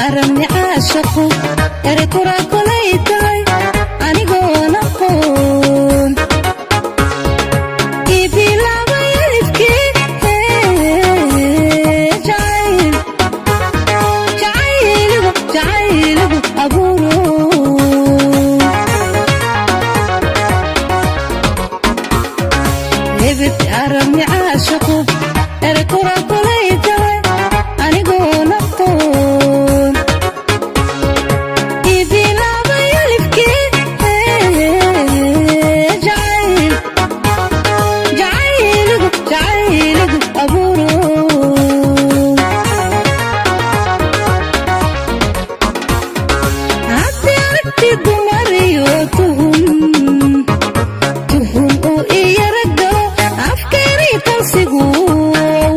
Arabni caashaqo ere kuraakolay tahay anigoon aqoon ibilaabay alifkii jacayl jacayligu jacayligu abuuro. Ebid arabni caashaqo ere kuraakolay tahay anigoon aqoon ibilaabay alifkii jacayl jacayligu jacayligu abuuro. Haddii aragti dumariyo tuhun tuhun uu iyara galo afkeenay talsigu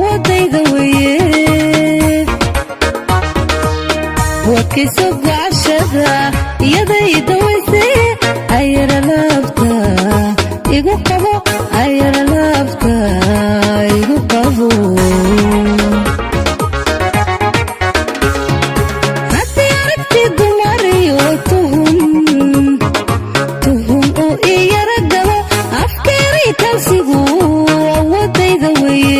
wadayda weye wadkayso gocashada iyaday dawayse ayara laabta igu qabo ayara laabta igu qabo. Haddii aragti dumariyo tuhun tuhun uu iyara galo afkeenay talsigu wadayda weye.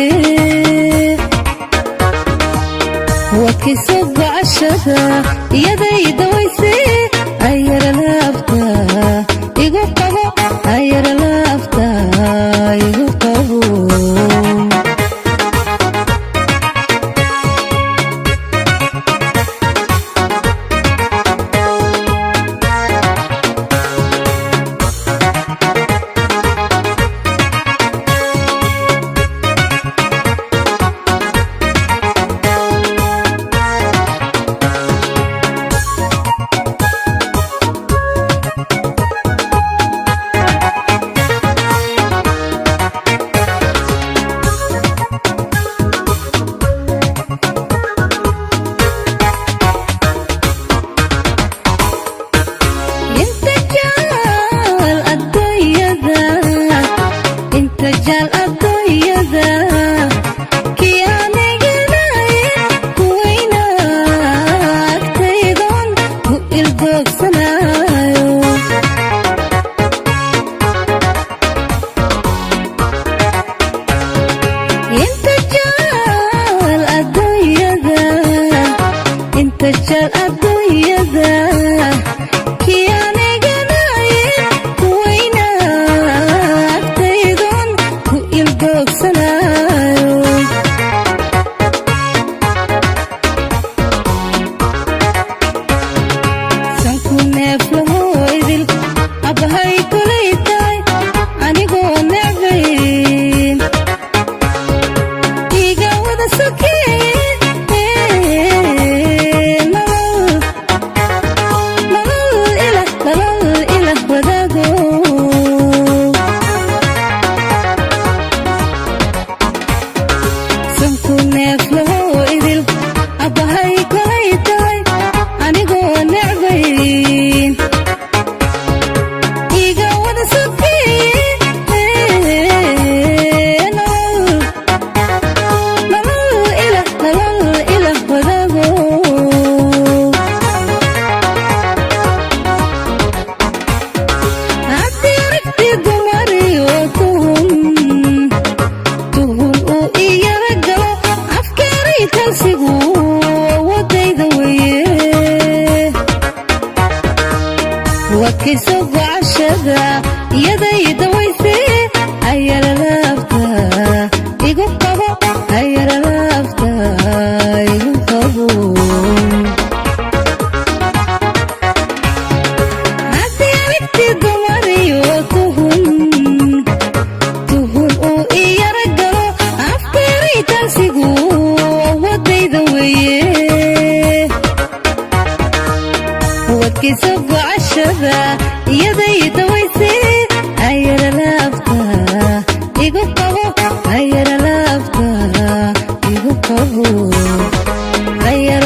Ayaho,